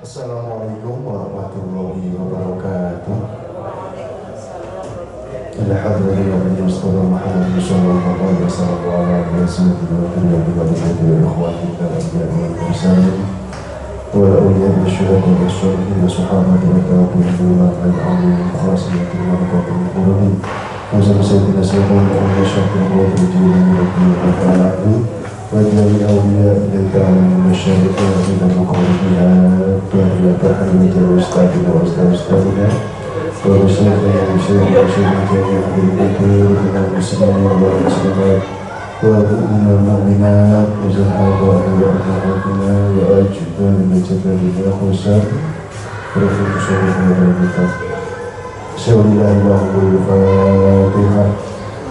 Assalamualaikum warahmatullahi wabarakatuh. Alhamdulillah Mustafa Muhammad sallallahu alaihi wasallam wa ala alihi wa sahbihi wa ikhwani al-anbiya wal mursalin wa awliya wa syuhada wa shalihin wa sahabati wa tabi'in wa al-azim khasiyati wa barakatuh qulubi wa sayyidina sayyidina wa syafi'i wa jilani wa ta'ala wa jami awliya ta'ala min masyariqi wa ila magharibiha wa bahri wa ustadina wa ustadina wa masyariqi wa syaikhina wa syaikhina jami'a min al-muslimin wal muslimat wal mu'minin wal mu'minat wa zahaba'i wa ummahatina wa ajdadina jadadina khusan Bismillahirrahmanirrahim.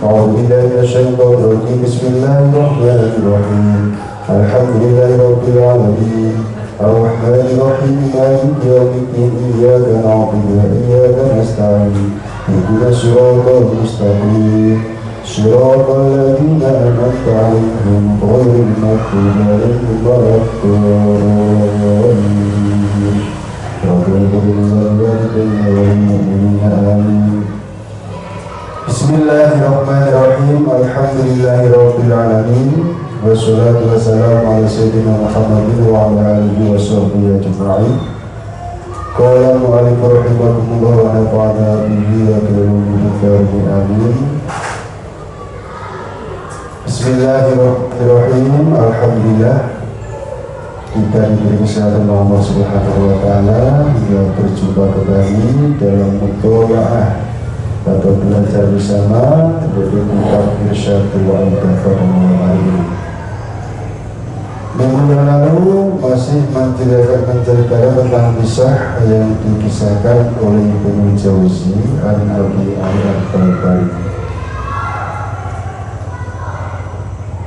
أعوذ بالله من الشيطان الرجيم. بسم الله الرحمن الرحيم. الحمد لله رب العالمين، الرحمن الرحيم، مالك يوم الدين، إياك نعبد وإياك نستعين، اهدنا الصراط المستقيم، صراط الذين أنعمت عليهم غير المغضوب عليهم ولا الضالين. رب اغفر لوالدينا وللمؤمنين، آمين. Bismillahirrahmanirrahim. Alhamdulillahirabbil alamin. Wassalatu wassalamu ala sayyidina Muhammadin wa ala alihi wa sahbihi ajma'in. Qala mu'allif rahimakumullah wa nafa'ana bihi wa bi ulumihi, amin. Bismillahirrahmanirrahim. Alhamdulillah kita diberi kesehatan Allah Subhanahu wa taala hingga berjumpa kembali dalam mutolaah atau belajar bersama, yaitu kitab Irsyadul Waidah pada malam hari ini. Minggu yang lalu masih menceritakan tentang kisah yang dikisahkan oleh Ibnu Jauzi an Abi Ali al-Barbari.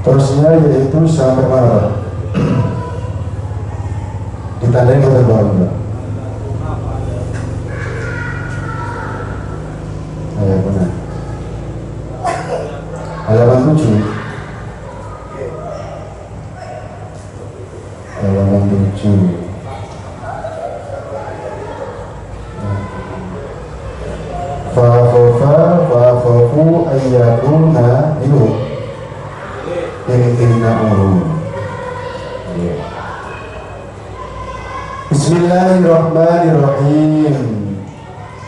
Terusnya yaitu sampai mana, Pak? Ditandai pada bawah enggak? Ayo, mana? Halaman 7. Halaman 7. Fa fa ayyakuna itu imtina'uhu. Bismillahirrahmanirrahim.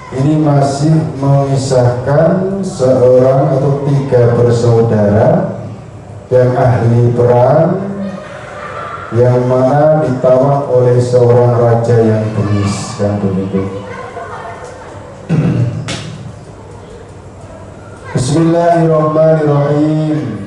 Ini masih mengisahkan seorang atau tiga bersaudara yang ahli perang, yang mana ditawan oleh seorang raja yang bengis, kan begitu. Bismillahirrahmanirrahim.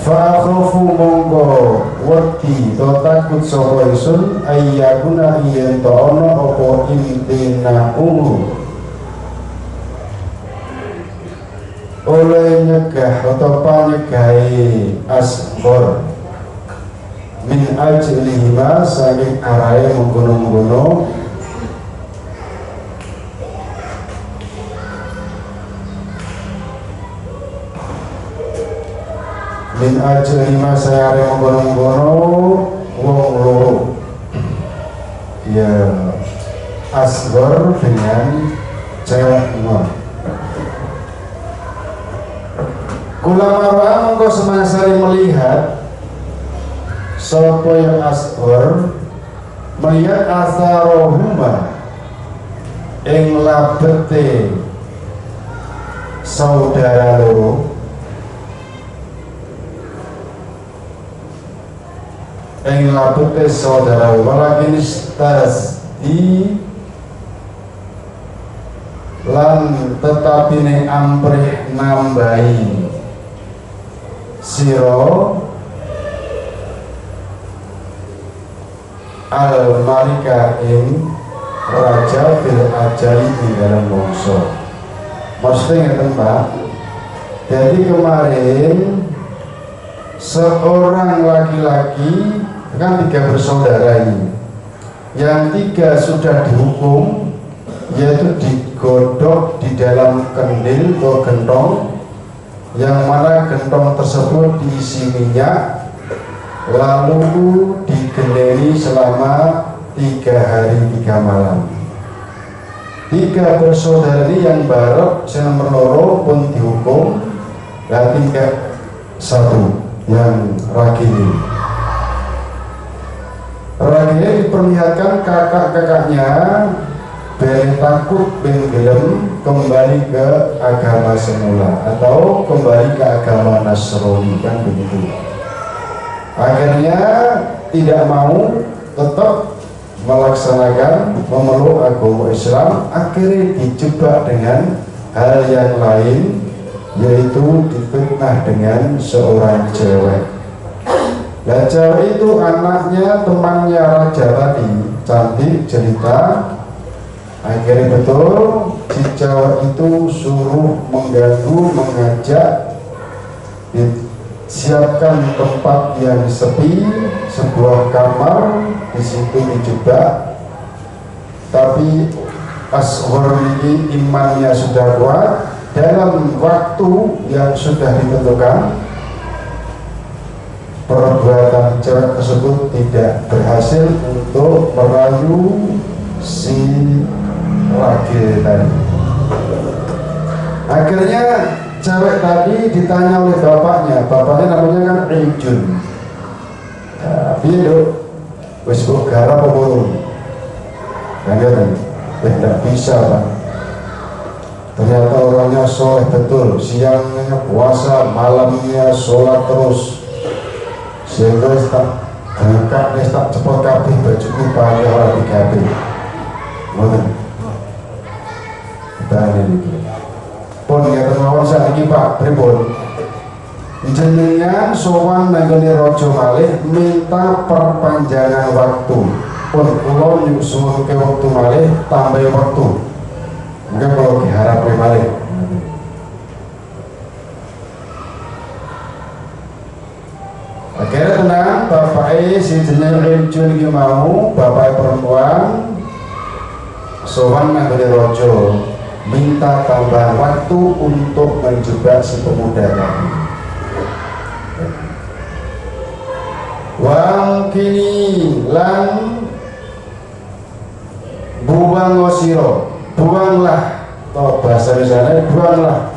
Fa'akhafu mongko wedi to takut sapa ingsun ayyakuna yen to ana apa imtina'u oleh nyegah atau panyegahe asghar min ajlihima saking arahe mengkono-mengkono min ajlihima sayare mengkono-mengkono wong loro, ya, asghar dengan cewek. Kulama ro'a mongko semangsane melihat sapa yang asghar, melihat atharohuma ing labete saudara loro, ing labete saudara, walakin di lan tetapine amprih nambahi sira al malika ing raja fil ajali ing dalam mongso. Maksudnya ngeten, Pak. Jadi kemarin seorang laki-laki kan tiga bersaudara ini, yang tiga sudah dihukum, yaitu digodok di dalam kendil atau gentong, yang mana gentong tersebut diisi minyak. Lalu digeneni selama 3 hari 3 malam. Tiga bersaudara ini yang barep sing nomor loro pun dihukum dan tinggal satu yang Ragili. Ragili diperlihatkan kakak-kakaknya ben takut, ben gelem kembali ke agama semula atau kembali ke agama Nasrani, kan begitu. Akhirnya tidak mau, tetap melaksanakan memeluk agama Islam. Akhirnya dijebak dengan hal yang lain, yaitu difitnah dengan seorang cewek. Dan cewek itu anaknya temannya raja tadi, cantik cerita. Akhirnya betul si cewek itu suruh mengganggu, mengajak, disiapkan tempat yang sepi, sebuah kamar, di situ dijebak. Tapi Asghar ini imannya sudah kuat. Dalam waktu yang sudah ditentukan, perbuatan cewek tersebut tidak berhasil untuk merayu si Ragil tadi. Akhirnya cewek tadi ditanya oleh bapaknya, bapaknya namanya kan Ijun. Ya, piye, Nduk? Wis mbok garap apa urung? Kan ngoten. Tidak bisa, Pak. Ternyata orangnya soleh betul, siangnya puasa, malamnya sholat terus. Sehingga tak buka, wis tak copot kabeh bajuku, paling ora digawe. Ngoten. Kita ini. Pun ngeten mawon sakniki, Pak, pripun? Jenengan sowan nang gone raja malih minta perpanjangan waktu. Pun kula nyuwunke wektu malih, tambah waktu. Mungkin kalau diharap malih. Akhirnya tenang, bapak si jeneng Rijun iki mau, bapak perempuan sowan nang gone raja minta tambahan waktu untuk menjebak si pemuda tadi. Wang kini lan buang siro, buanglah toh, bahasa misalnya buanglah,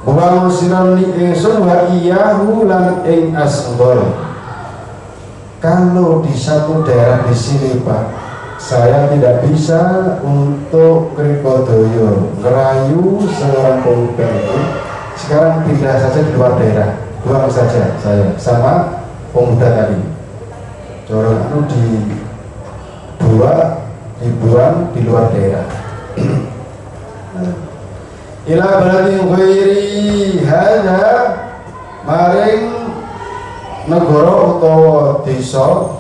buang siro ni ingsun wa iyahu lan ing asghar. Kalau di satu daerah di sini, Pak, saya tidak bisa untuk krikodoyo ngerayu seorang pemuda itu. Sekarang pindah saja di luar daerah, buang saja saya sama pemuda tadi. Corong anu di dua dibuang di luar daerah. Nah. Ila baladin ghairi hadza, maring negara utawa desa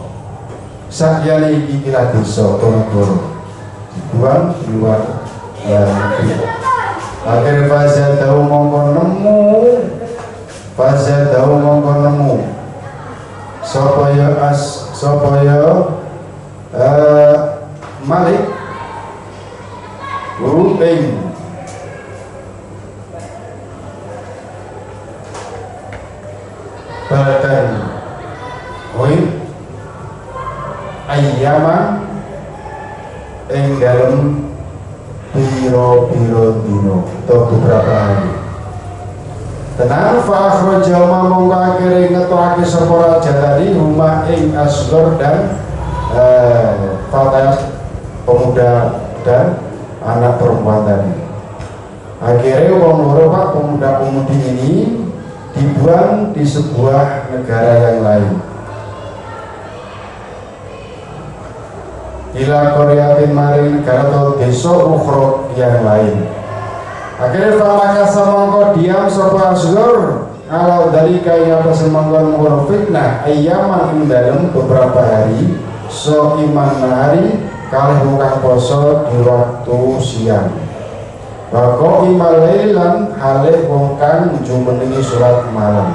sakyane iki, lah desa atau negara, dibuang di luar negeri. Akhirnya fazadahu mongko nemu, fazadahu mongko nemu sapa ya as sapa ya Malik hu ing baldan ghair ayyaman ing dalem piro-piro dino atau beberapa hari. Tenang, fa akhraja mongko akhire ngetokake sapa raja tadi huma ing Asghar dan Fatah, pemuda dan anak perempuan tadi. Akhirnya wong loro, Pak, pemuda-pemudi ini dibuang di sebuah negara yang lain. Ila qaryatin maring negara atau desa ukhra yang lain. Akhirnya famakasa mongko diam sapa Asghar ala dzalika ing atas mangkon-mangkon fitnah ayyaman ing dalem beberapa hari, so iman hari kalih wong kang poso di waktu siang, wa qaimal lailan halih wong kang jumenengi salat malam.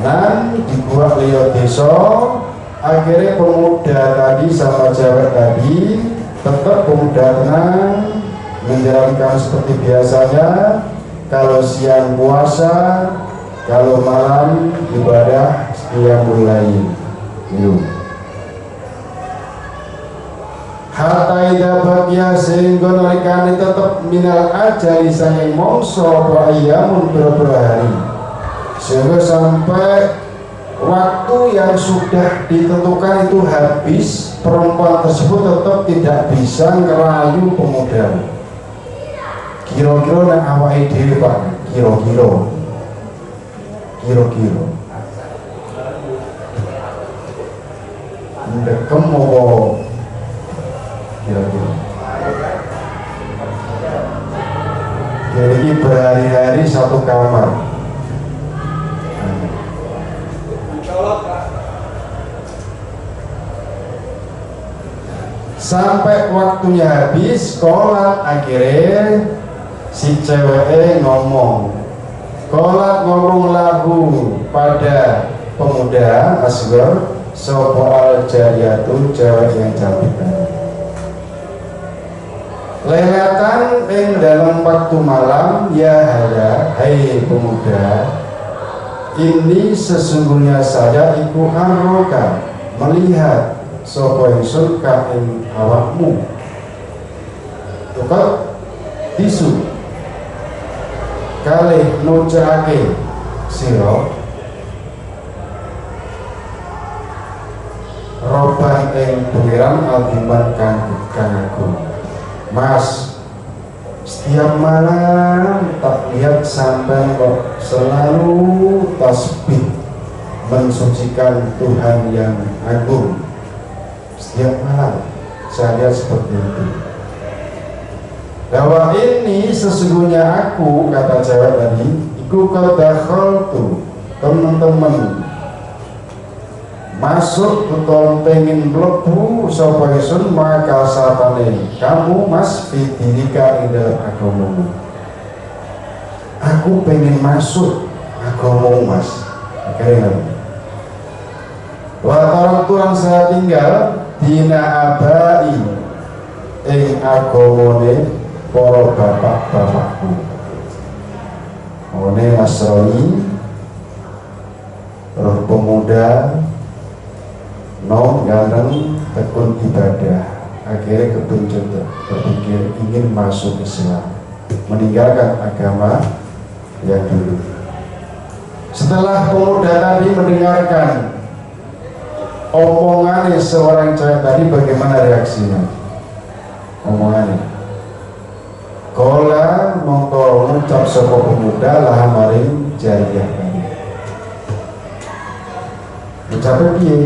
Dan di gua liya desa, akhirnya pemuda tadi sama cewek tadi tetap pemuda tenang menjalankan seperti biasanya, kalau siang puasa, kalau malam ibadah. qiyamul lail. Yo. Hatta idza baqiya sehingga nalikane tetep minal ajali saking mangsa apa ayamun beberapa hari, sehingga sampai waktu yang sudah ditentukan itu habis, perempuan tersebut tetap tidak bisa ngerayu pemuda. Kira-kira nek awake dhewe, Pak, kira-kira kira-kira ndekem apa kira-kira? Jadi berhari-hari satu kamar. Sampai waktunya habis, kolat akhirnya si cewek ngomong. Kolat ngomong lagu pada pemuda asgor, sopo al jariyatu, cewek yang cantik tadi. Lelatan ing dalam waktu malam, ya haya, hai pemuda, ini sesungguhnya saya iku arroka melihat sapa ingsun ka ing awakmu. Tukar tisu kalih nucake sira roban ing pengiran aldiman kang kang agung. Mas, setiap malam tak lihat sampai kok selalu tasbih mensucikan Tuhan yang agung. Setiap malam saya lihat seperti itu. Bahwa ini sesungguhnya aku, kata cewek tadi, iku kadakhaltu, teman-teman masuk utawa pengen mlebu sapa ingsun maka sartane kamu mas fidinika ing dalam agamamu. Aku pengen masuk agamamu, mas. Akhirnya wa taraktu lan saya tinggal dina abai ing agamane para bapak-bapakku. One Nasrani, roh pemuda nom ganteng tekun ibadah, akhirnya kebencut berpikir ingin masuk Islam, meninggalkan agama yang dulu. Setelah pemuda tadi mendengarkan omongannya seorang cewek tadi, bagaimana reaksinya? Omongannya kola mongko ngucap sapa pemuda lah maring jariyah tadi. Ngucape piye?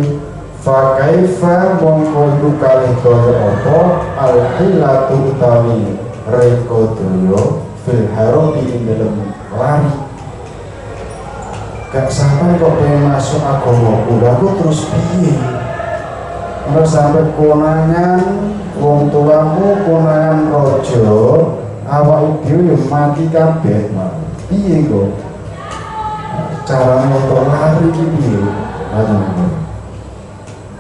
Fa kaifa mongko iku kalih kaya apa al hilatu utawi reka daya fil harabi ing dalem lari. Gak sampai kok pengen masuk agamaku, lha aku terus piye? Ora sampai konangan wong tuamu, konangan raja, awake dhewe yo mati kabeh. Piye kok? Carane untuk lari iki piye?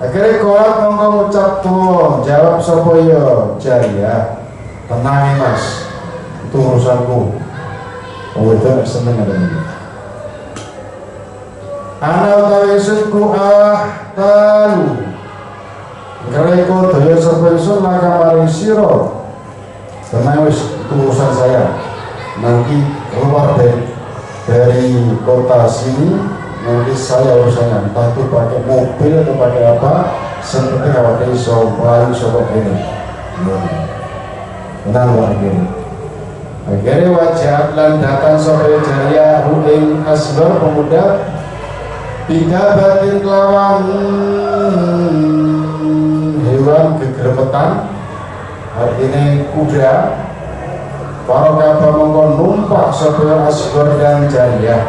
Akhirnya kolak mongko ngucap tuh, jawab sapa ya jariah, tenang mas, itu urusanku. Oh itu seneng ada ini. Ana utawi ingsun ku ah talu ngreko daya sapa ingsun laka maring sira. Tenang wis, itu urusan saya. Nanti keluar dari kota sini, nanti saya urusannya, entah itu pakai mobil atau pakai apa, seperti awake iso mlayu saka kene. Tenang kok akhirnya. Akhirnya wajah lan datang sapa jariah ing asghar pemuda bidabatin kelawan hewan gegremetan, artinya kuda. Para kaba mongko numpak sapa asghar dan jariah.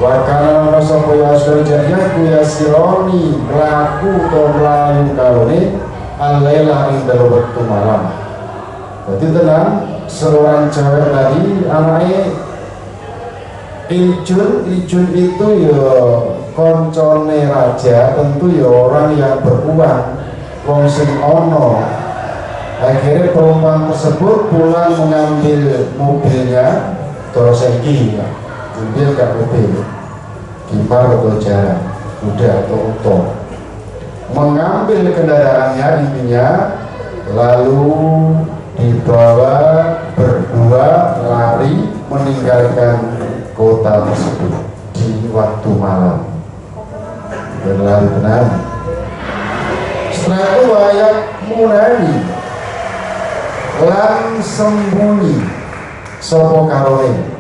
Wa kana ana sapa asghar jariah ku yasironi mlaku utawa mlayu karone al-laila ing dalem wektu malam. Jadi tenang, seorang cewek tadi anaknya Ijun, Ijun itu ya koncone raja, tentu ya orang yang beruang, wong sing ono. Akhirnya perempuan tersebut pulang mengambil mobilnya, terus saiki ya, mobil gak mobil, gimana atau jalan. Kuda atau unta, mengambil kendaraannya intinya, lalu dibawa berdua lari meninggalkan kota tersebut di waktu malam, berlari tenang. Setelah itu ويكمنان lan sembunyi sopo karone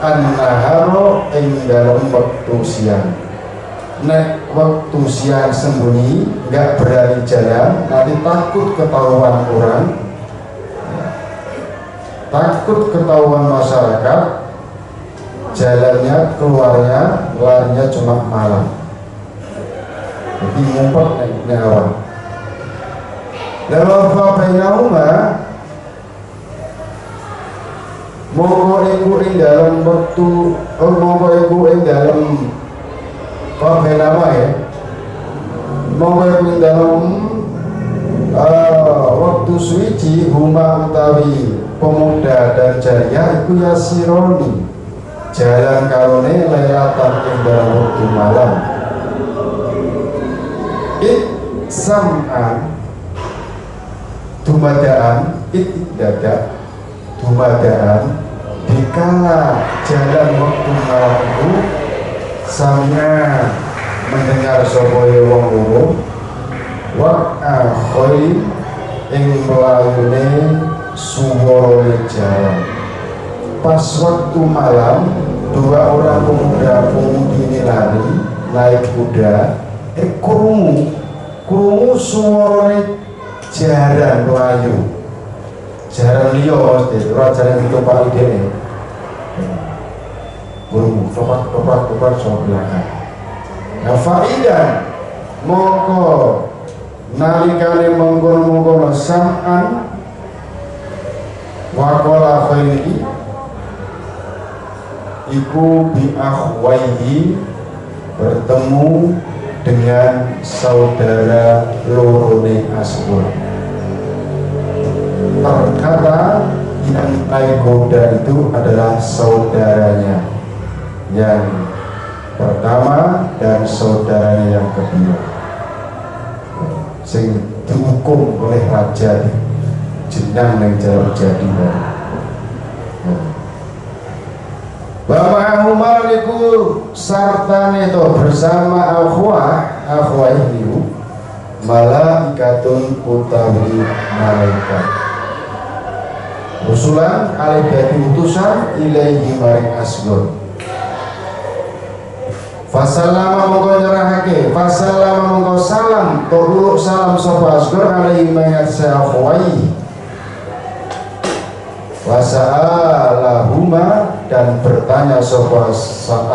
النهار ing dalem waktu siang. Nek waktu siang sembunyi, nggak berani jalan, nanti takut ketahuan orang, takut ketahuan masyarakat. Jalannya, keluarnya, larinya cuma malam, jadi ngumpet nek awan. Lalu بينهما mongko iku ing dalem wektu, oh, mongko iku ing dalem بينهما ya, mongko iku ing dalem waktu suwiji هما utawi pemuda dan جارية iku يسيران jalan karone ليلة ing dalem waktu malam إذ سمعا dumadaan إذ dadak dumadaan dikala jalan waktu malam itu سمعا mendengar sapa ya wong loro وقع خيل ing melayune suwarane jalan. Pas waktu malam dua orang pemuda pemudi ini lari naik kuda, krungu krungu suarane jaran melayu, jaran liya mesti ora jaran ditumpaki dhek. Krungu topak topak topak sama belakang. Nah, فإذا mongko nalikane mengkono-mengkono سمعا وقع خيل iku بأخويه bertemu dengan saudara lorone Asghar. Terkata yang naik kuda itu adalah saudaranya yang pertama dan saudaranya yang kedua, sing dihukum oleh raja di jenang yang jalur jadi tadi. ومعهما iku sartane to bersama أخواه أخويه niku ملائكة utawi malaikat رسلا alih dadi utusan إليه maring Asghar. فسلم mongko nyerahake, فسلم mongko salam to uluk salam sapa Asghar عليه mangatse أخويه وسألهما dan bertanya sapa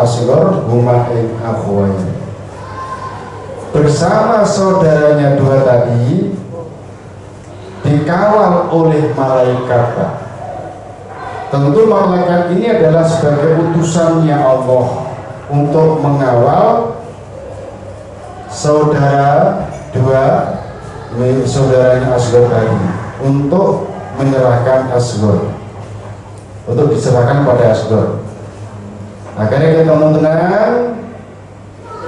Asghar هما ing أخويه. Bersama saudaranya dua tadi dikawal oleh malaikat, Pak. Tentu malaikat ini adalah sebagai utusannya Allah untuk mengawal saudara dua saudaranya Asghar tadi untuk menyerahkan Asghar, untuk diserahkan pada Asghar. Akhirnya ketemu tenang,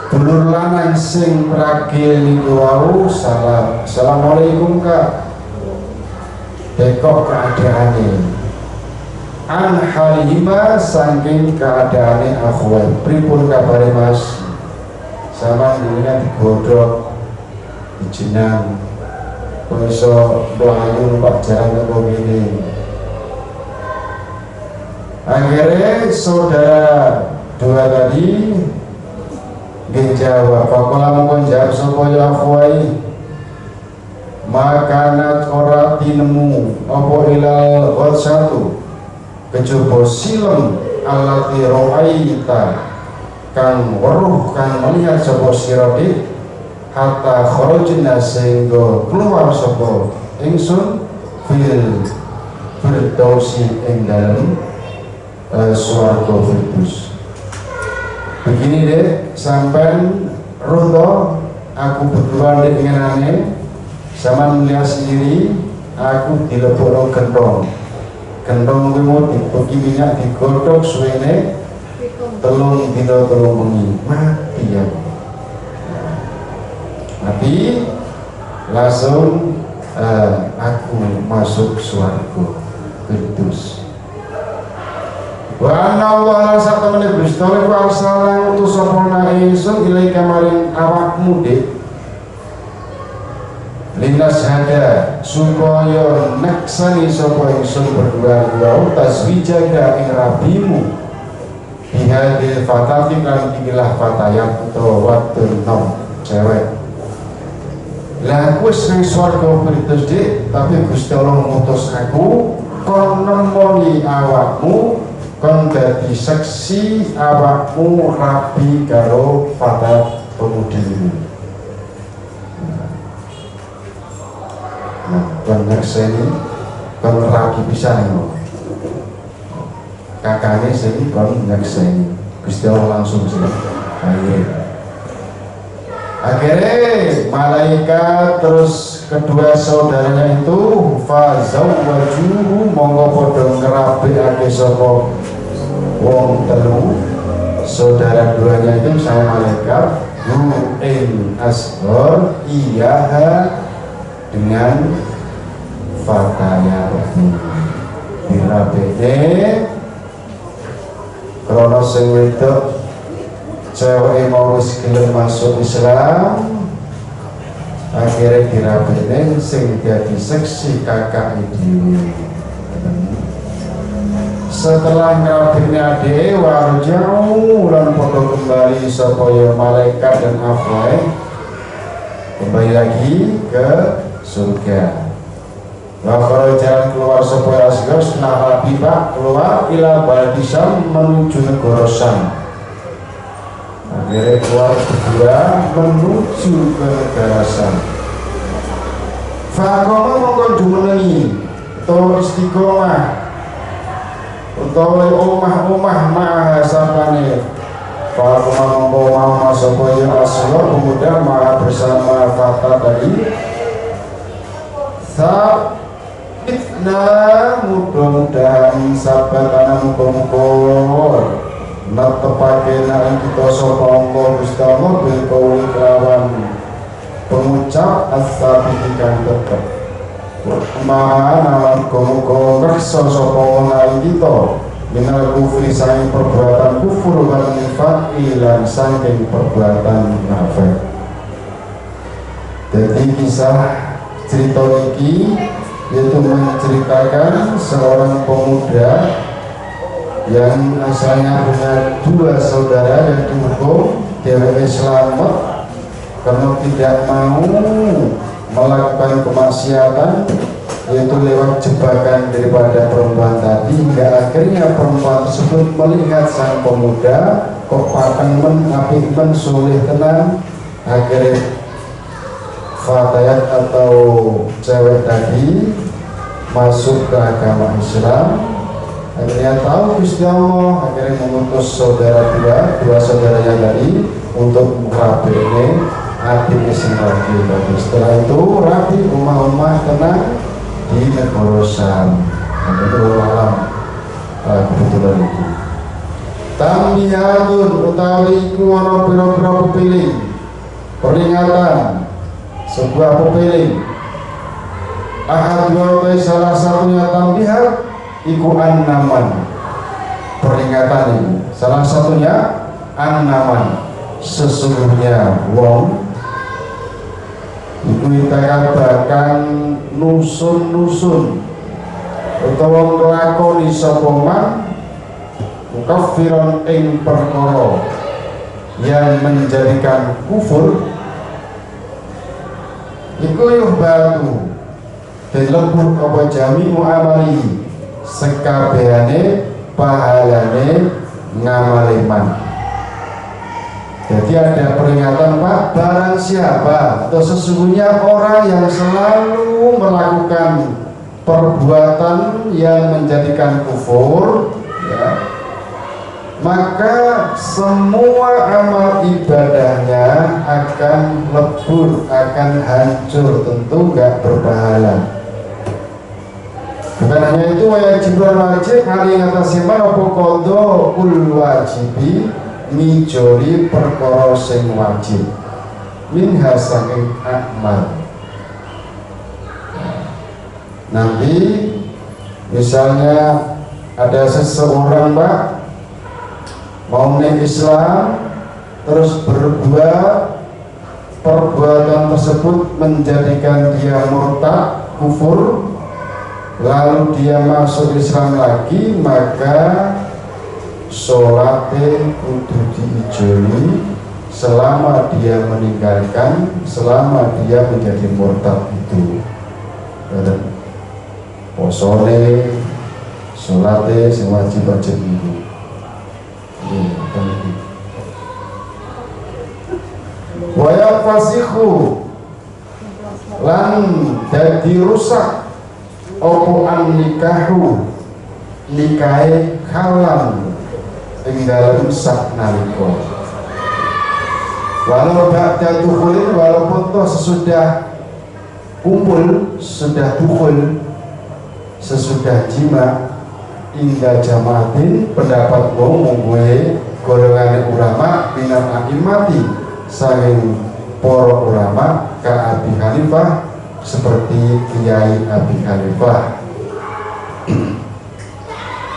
dulur lanang sing ragil niku wau salam, "Assalamualaikum, Kak." Tekok keadaane عن حالهما saking keadaane أخويه, "Pripun kabare, Mas? Sama jenengan digodhog, dijenang, kok iso mlayu numpak jaran kok ngene?" Akhirnya saudara dua tadi nggih jawab. فقال mongko jawab sapa ya أخويه ما كانت ora tinemu apa إلا الغطسة kejaba silem التي رأيت kang weruh, kang melihat sapa sira dik حتى خرجنا sehingga keluar sapa ingsun في الفردوس ing dalem swarga firdaus. "Begini deh, sampai roto aku berdua dek ngenane sama melihat sendiri aku dilebokno gentong. Gentong kuwi mau dibeki minyak, digodhog suwene 3 dina 3 bengi, mati ya." rabi, langsung aku masuk swarga Firdaus. Wa anna Allah lan sak temene Gusti Allah iku arsala ngutus sapa ingsun ilaika maring awakmu, Dik, linasyhada supaya nekseni sapa ingsun berdua wau tazwijaka ing rabimu bihadil fatati kan ikilah fatayat utawa wadon nom, cewek. Lah, aku wis ning swarga Firdaus, Dik, tapi Gusti Allah ngutus aku kon nemoni awakmu, kon dadi saksi awakmu rabi karo fata pemudi ini. Nah, kon nyekseni, kon rabi pisan ngono. Kakane sing kon nyekseni. Gusti Allah langsung sing akhirnya. Akhirnya malaikat terus kedua saudaranya itu fazawwajuhu mongko padha ngrabekake sapa wong telu, saudara duanya itu sama malaikat, hu ing ashor iyaha dengan fatayat dirabekne krono sing wedok, cewek mau wis gelem masuk Islam. Akhirnya dirabekne, sing dadi seksi kakak dhewe. Setelah ngrabekne adike, warja'u lan padha kembali sapa ya malaikat dan Afroe, kembali lagi ke surga. Wa kharaja keluar sapa Asgar setelah rabi, Pak, keluar ila baladi Syam menuju negara Syam. Akhirnya keluar berdua menuju ke negara Syam. Faqama mongko jumenengi utawa istiqomah utawa omah-omah maha sapane. Faqama mongko mau sapa ya Asgar pemuda maha bersama fata tadi. Sabitna mudah-mudahan, sabatana muga-muga netepake ing kita sapa Allah Gusti Allah bil qauli kelawan pengucap as-sabiti kang tetep. Mana muga-muga ngreksa sapa Allah ing kita minal kufri saking perbuatan kufur wal nifaqi lan saking perbuatan munafik. Jadi kisah cerita ini yaitu menceritakan seorang pemuda yang asalnya punya dua saudara yang dihukum, dheweke selamat karena tidak mau melakukan kemaksiatan, yaitu lewat jebakan daripada perempuan tadi, hingga akhirnya perempuan tersebut melihat sang pemuda kok pateng men, apik men, soleh tenan. Akhirnya fatayat atau cewek tadi masuk ke agama Islam. Akhirnya tahu Gusti Allah, akhirnya mengutus saudara dua dua saudaranya tadi untuk ini adik sing lagi tadi. Setelah itu rabi, rumah-rumah tenang di negara Syam. Nah, itu alam kebetulan itu tambihatun utawi iku ana pira-pira pepiling, peringatan, sebuah pepiling. Ahad wa salah satunya tambihat iku annaman, peringatan ini salah satunya annaman sesungguhnya wong iku bahkan nusun-nusun utawa nglakoni sapa man mukaffiron ing perkara yang menjadikan kufur, iku yuhbatu den lebur apa jami'u amali sekabehane pahalane ngamale man. Jadi ada peringatan, Pak, barang siapa atau sesungguhnya orang yang selalu melakukan perbuatan yang menjadikan kufur, ya, maka semua amal ibadahnya akan lebur, akan hancur, tentu nggak berpahala. Bukan hanya itu, wajib wajib ali ngatasi man apa qadhaul wajibi ngijoli perkara sing wajib. minha saking amal. Nanti misalnya ada seseorang, Pak, mau ning Islam terus berbuat perbuatan tersebut menjadikan dia murtad, kufur, lalu dia masuk Islam lagi, maka sholatnya kudu diijoli selama dia meninggalkan, selama dia menjadi murtad itu. Posone, sholatnya sing wajib-wajib itu. Ini, wa yanfasikhu lan dadi rusak opo an nikahu nikahe halan ing dalem sak nalika, walau ba'da dukhulin, walaupun toh sesudah kumpul, sudah dukhul, sesudah jima. Inda jamaatin, pendapat wong mungguhe golongan ulama, minal a'immati, saking para ulama, ka Abi Hanifah, seperti Kiai Abi Hanifah.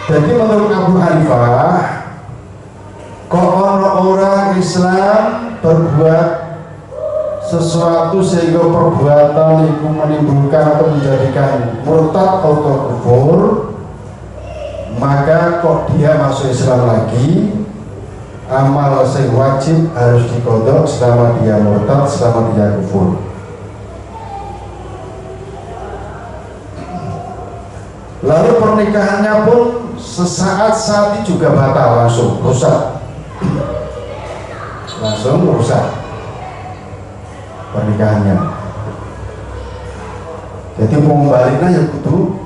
Jadi menurut Abu Hanifah, kok orang Islam berbuat sesuatu sehingga perbuatan itu menimbulkan atau menjadikan murtad atau kufur, maka kok dia masuk Islam lagi, amal sing wajib harus diqodho selama dia murtad, selama dia kufur. Lalu pernikahannya pun sesaat saat itu juga batal, langsung rusak, langsung rusak pernikahannya. Jadi mau baliknya ya kudu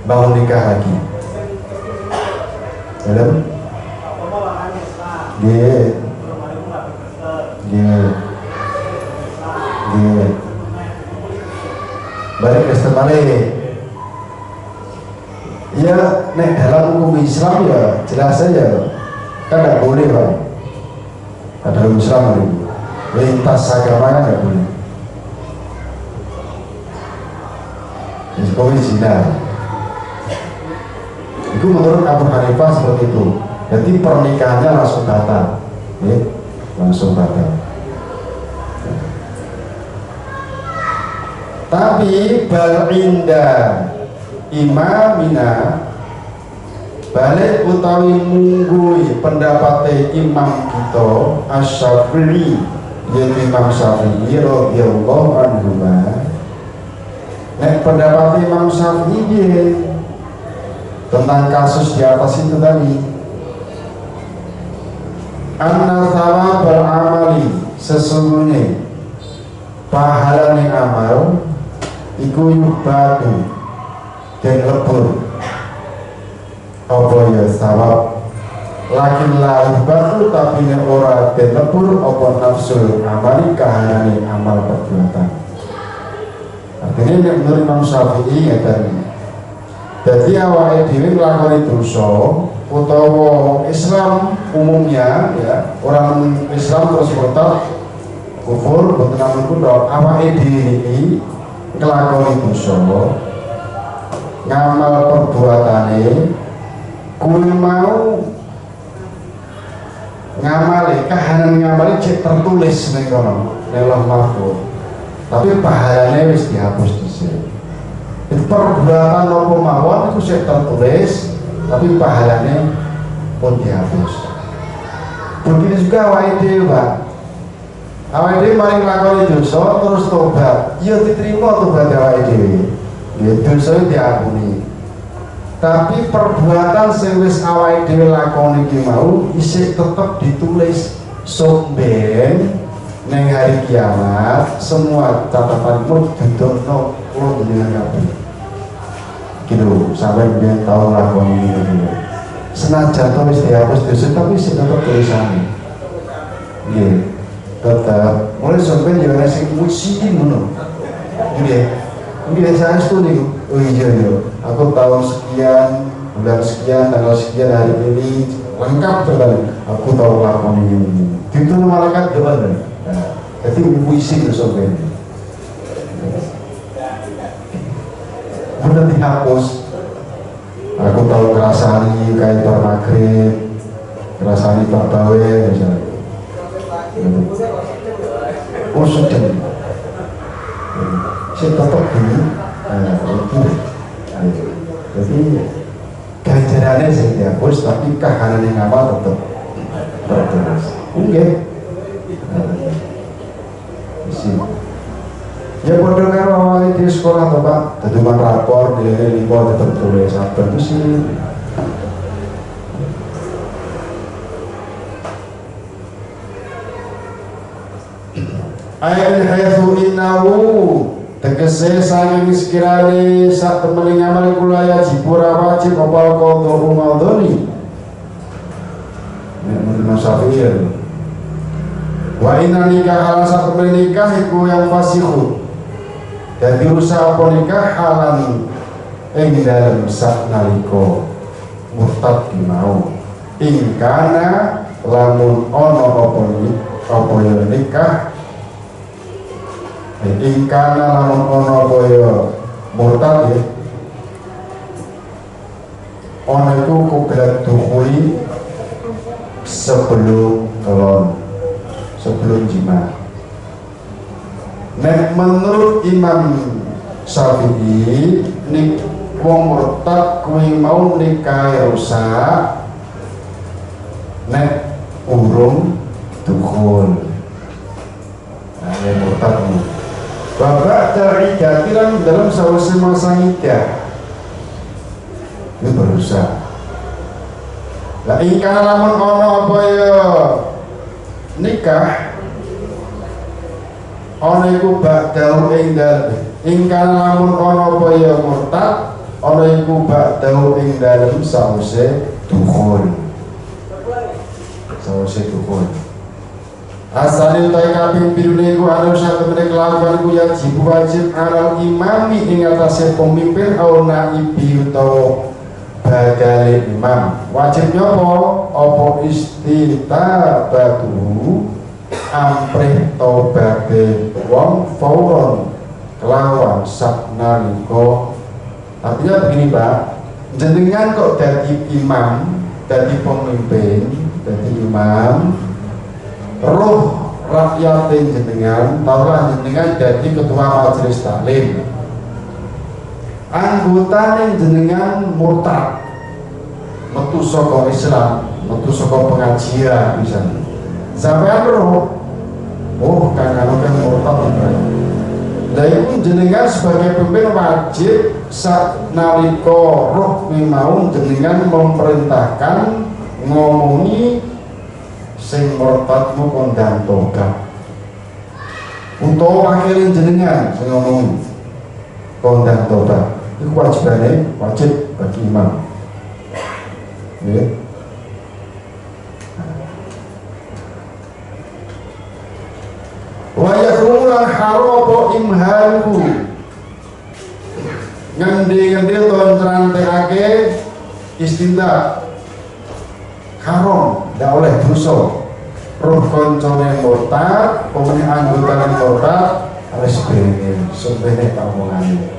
bangun nikah lagi. Dalam G G G balik Kristen balik ya. Nek dalam hukum Islam ya jelas saja kan tidak boleh, Pak. Nah, dalam Islam ini lintas agama kan tidak boleh. Ya, zina itu menurut Abu Hanifah seperti itu. Jadi pernikahannya langsung batal ya, langsung batal. Tapi bal inda imamina, balik utawi munggui pendapat imam kita Asy-Syafi'i, yaitu Imam Syafi'i radhiyallahu anhu. Nek pendapat Imam Syafi'i tentang kasus di atas itu tadi, anna thawabal amali, sesungguhnya pahala ning amal iku yuhbatu den lebur apa ya sawab, lakin la yuhbatu, tapi nek ora den lebur apa nafsul amali, kahanane amal perbuatan. Artinya nek menurut Imam Syafi'i ngeten, dadi awake dhewe nglakoni dosa utawa Islam umumnya ya, orang Islam terus murtad kufur boten namung kula, awake dhewe iki nglakoni dosa, ngamal perbuatane kuwi mau, ngamale, kahanan ngamale cek tertulis ning kono ning Lauh Mahfuz, tapi pahalane wis dihapus dhisik. Itu perbuatan apa mawon itu cek tertulis, tapi pahalane pun dihapus. Begitu juga awake dhewe, Pak. Awake dhewe mari nglakoni dosa terus tobat, ya diterima tobat awake dhewe ya, dosa diampuni, tapi perbuatan sing wis awake dhewe lakoni iki mau isih tetep ditulis. Sok ben ning hari kiamat semua catatanmu didokno kula jenengan kabeh gitu, sampai biyen tau lakoni ini gitu. Senajan to wis dihapus dosa, tapi isih tetep tulisane nggih, tetep. Mulai sampai ya ana sing muji ngono nggih. Nggih, saestu niku. Oh iya iya, aku tahun sekian, bulan sekian, tanggal sekian, hari ini, lengkap terlalu. Aku tahu lakoni ini. Itu malaikat gimana? Nah. Jadi wisi sampeyan. Bener dihapus. Aku tahu ngrasani kayak bar maghrib, ngrasani Pak Bawe misalnya. Oh sedih. Saya tetap gini, itu. Jadi ganjarannya sih dihapus, tapi kahanan yang ngamal tetap terus. Oke. Isi. Ya padha karo awake di sekolah to Pak, dadi rapor nilai lima tetep tulis saben itu sih. Ayat haitsu innahu tegese saking sekirane sak temene ngamal kula yajib ora wajib apa qadha ngadoni. Nek menurut Syafi'i ya. Wa inna nikah halan sak temene nikah iku yang fasihu. Dadi rusak apa nikah halan ing dalem sak nalika murtad ki mau. Ing kana lamun ana apa ya nikah ingkana lamun ana apa ya murtad ya ana iku kublat dukhuli sebelum kelon, sebelum jima. Nek menurut Imam Syafi'i nik wong murtad kuwi mau nikah rusak nek urung dukhul. Nah, yang murtad ini. Babak iddah lan dalam sawise masa iddah. Ini berusaha. Lah ingkang lamun ana apa ya nikah ana iku ba'dahu ing dalem ingkang lamun ana apa ya murtad ana iku ba'dahu ing dalem sawise dukhul. Sawise dukhul. Asale utawi kaping pindhone iku ana sak temene kelakuan iku yajib wajib alal imami ing atase pemimpin au naibi utawa bakale imam. Wajib nyopo apa istitabatu amprih tobaté wong fauron kelawan sak nalika. Artinya begini Pak, jenengan kok dadi imam, dadi pemimpin, dadi imam, roh rakyat jenengan, taruhlah jenengan jadi ketua majelis taklim, anggotane jenengan murtad, metu saka Islam, metu saka pengajian misalnya. Sampeyan roh, oh kang anu kan murtad iki. Lah iku jenengan sebagai pemimpin wajib sak nalika roh mau jenengan memerintahkan ngomongi sing murtadmu kondang tobat. Utawa wakile jenengan sing ngomongi kondang tobat. Iku kewajibane wajib bagi imam. Nggih. Wa yahrumu lan haram apa imhalu. Ngendi-ngendi utawa ngrantekake istinta haram, ndak oleh dosa. Roh koncone murtad, pemene anggotane murtad, wis bene, sembene tak omongane.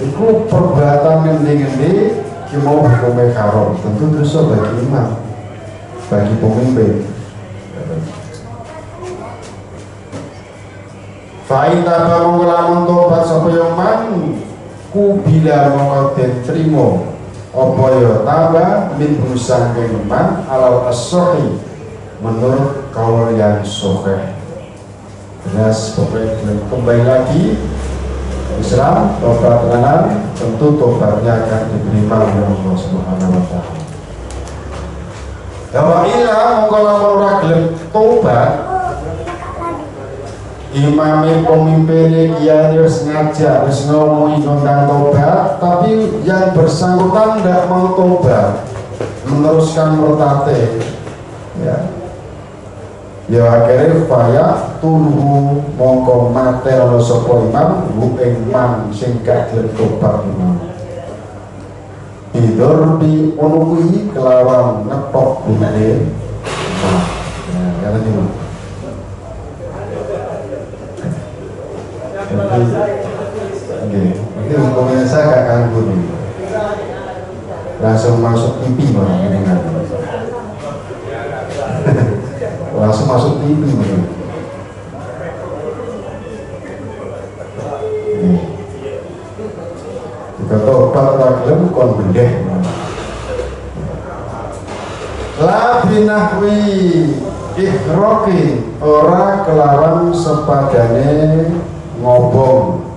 Iku perbuatan ngendi-ngendi ki mau hukume haram, tentu dosa bagi imam, bagi pemimpin. Fa in taba mongko lamun tobat sapa ya man kubila mongko den trimo apa ya taba min saking man alal as-sahih menurut kaul yang sahih. Jelas pokoknya kembali lagi Islam tobat tenanan, tentu tobatnya akan diterima oleh Allah Subhanahu wa taala. Wa illa mongko lamun ora gelem tobat, imame pemimpinnya kiai wis ngajak, wis ngomongi tentang tobat, tapi yang bersangkutan tidak mau tobat, meneruskan murtate, ya. Ya akhirnya faya tuluhu mongko matenono sapa imam hu ing man sing gak gelem tobat imam. Bidorbi unuhi kelawan ngepok gumene. Nah, ya kata gimana? Jadi, nggih, iki hukumnya saya gak kanggo nih. Langsung masuk TV malah ini kan. Langsung masuk TV malah. Jika tobat ora gelem kon bendeh. La binahwi ihroki ora kelawan sepadane ngobong.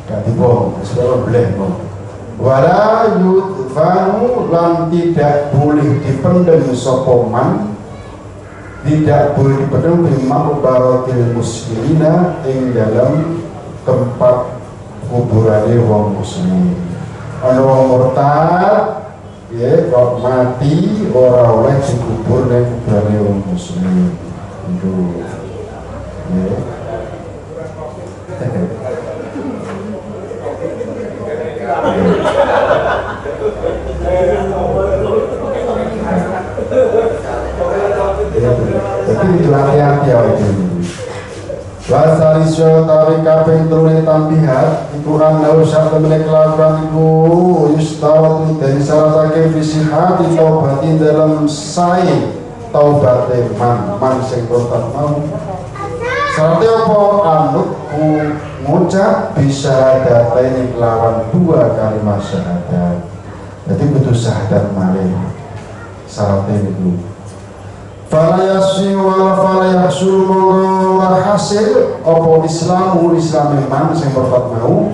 Gak dibong, wis ora bleh bong. Wala yudfanu lan tidak boleh dipendem sapa man, tidak boleh dipendem bi maqbaratil muslimina ing dalam tempat kuburane wong muslim. Ana wong murtad ya kok mati ora oleh dikubur ning kuburane wong muslim. Itu. Ya. Jadi itu hati-hati ya itu. Wasalisyo tawi kaping telune tambihat iku ana usah temene kelakuan iku yustawatu den syaratake fisihati taubati dalam sae taubate man man sing murtad mau. Syaratnya apa? Anutku ngucap bisa ini kelawan dua kalimat syahadat. Jadi kudu syahadat malih. Syaratnya itu. Fala yasi wala fala yahsul monggo hasil apa islamu islame man sing murtad mau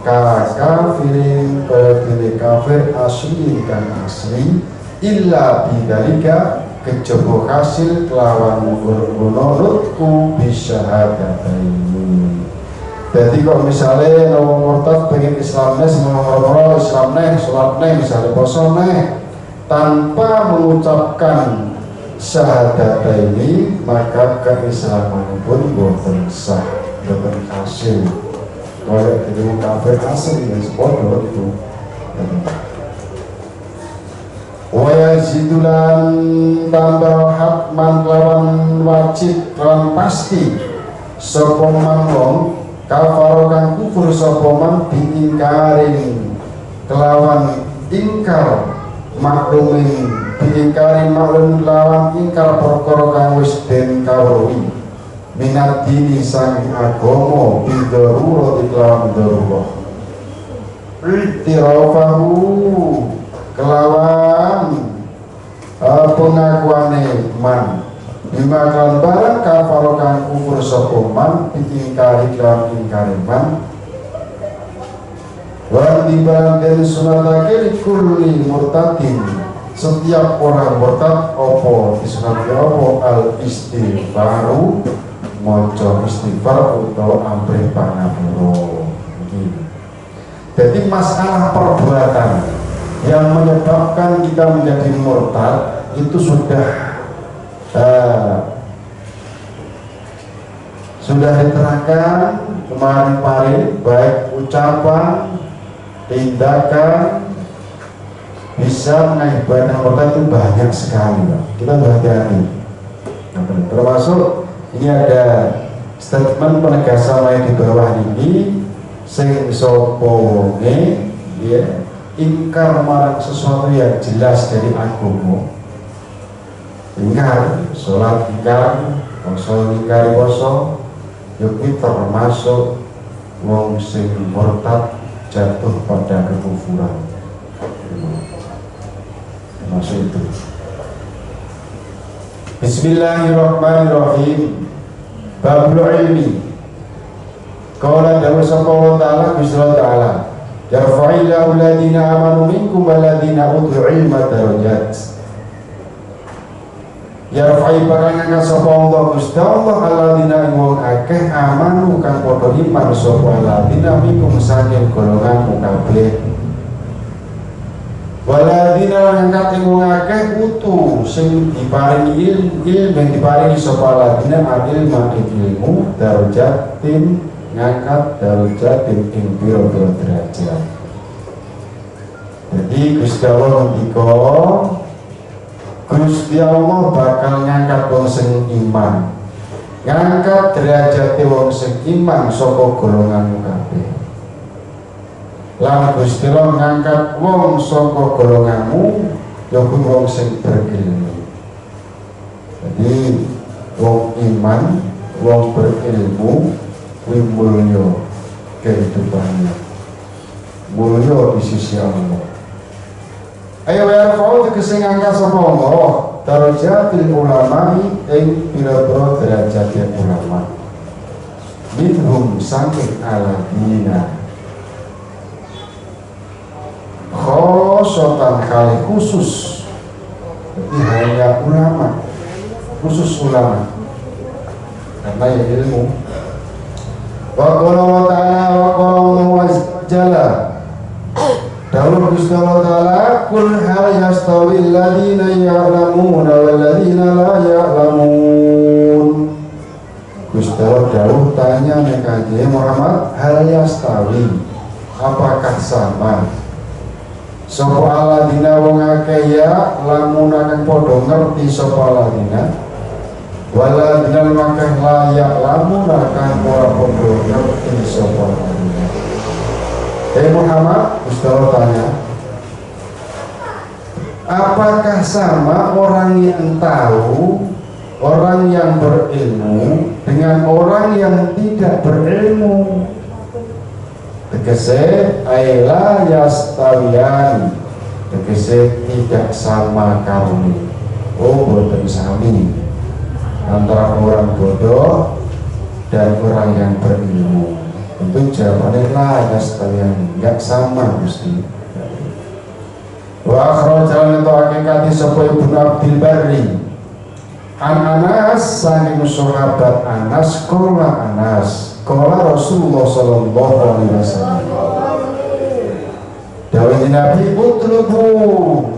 ka kafirin kaya dene kafir asli kang asli illa bidzalika kejaba hasil kelawan mungkur-ngono nutku bisyahadataini. Jadi kok misalnya wong murtad pengen Islamnya semua Islamnya, sholatnya, misalnya poso neh, tanpa mengucapkan syahadat ini maka keislaman pun boten sah, boten hasil. Kalau jadi kafir asli ya sepodo itu. Wa yazidulan tambah hatman lawan wajib lawan pasti sapa man wong kafaro kang kufur sapa man diingkarin kelawan ingkar maklumin diingkari maklum lawan ingkar perkara kang wis den kawruhi minat dini saking agama bidarurati kelawan darurah i'tirafahu kelawan pengakuane man bima kelawan barang kafaro kang kufur sapa man diingkari kelawan ingkari man wa dibalan den sunatake likulli murtadin setiap orang murtad opo disunatake opo al istighfaru maca istighfar utawa amrih pangapura. Jadi masalah perbuatan yang menyebabkan kita menjadi murtad itu sudah diterangkan kemarin-kemarin, baik ucapan, tindakan bisa mengakibatkan murtad itu banyak sekali, Pak. Kita berhati-hati. Termasuk ini ada statement penegasan lain di bawah ini, sing sapa wonge ya ingkar marang sesuatu yang jelas dari agama, ingkar sholat, ingkar poso, ingkar poso, ya kuwi termasuk wong sing murtad jatuh pada kekufuran, termasuk itu. Bismillahirrahmanirrahim. Babul ilmi. Qala dawuh sapa Allah Ta'ala Gusti Allah Ta'ala, yarfa'illahu alladhina amanu minkum walladhina utul ilma darajat. Yarfa'i bakal ngangkat sapa Allah Gusti Allah alladzina ing wong akeh amanu kang padha iman sapa alladzina minkum saking golonganmu kabeh. Waladzina ngangkat ing wong akeh utu sing diparingi ilmu diparingi sapa alladzina ilma ing ilmu darajatin ngangkat darajatin ing pira-pira derajat. Jadi Gusti Allah ngendika, Gusti Allah bakal ngangkat wong sing iman. Ngangkat derajate wong sing iman saka golonganmu kabeh. Lan Gusti Allah ngangkat wong saka golonganmu ya kuwi wong sing berilmu. Jadi wong iman, wong berilmu kuwi mulya kehidupannya. Mulya di sisi Allah. Ayo yarfa'u tegese ngangkat sapa Allah darajatil ulama ing pira-pira derajate ulama. Minhum saking aladina khosotan kali khusus, jadi hanya ulama, khusus ulama karena ya ilmu. Wa qala wa ta'ala wa qala wa jalla dawuh Gusti Allah Ta'ala kul hal yastawi alladziina ya'lamuna wal ladzina la ya'lamun. Gusti Allah dawuh tanya nek Kanjeng Muhammad, hal yastawi, apakah sama sapa alladzina wong akeh ya lamun kang padha ngerti sapa alladzina waladzina makeh la ya'lamuna kang ora padha ngerti sapa alladzina. Hei Muhammad, Gusti Allah tanya, apakah sama orang yang tahu, orang yang berilmu dengan orang yang tidak berilmu? Tegese ai la yastawiyan, tegese tidak sama karone. Oh, boten sami antara orang bodoh dan orang yang berilmu. Tentu jawabannya la yastawiyan, enggak sama Gusti. Wa akhraja ngetokake hadis sapa Ibnu Abdul Barri an Anas saking sahabat Anas qala Anas qala Rasulullah sallallahu alaihi wasallam. Dawuh Nabi, utlubu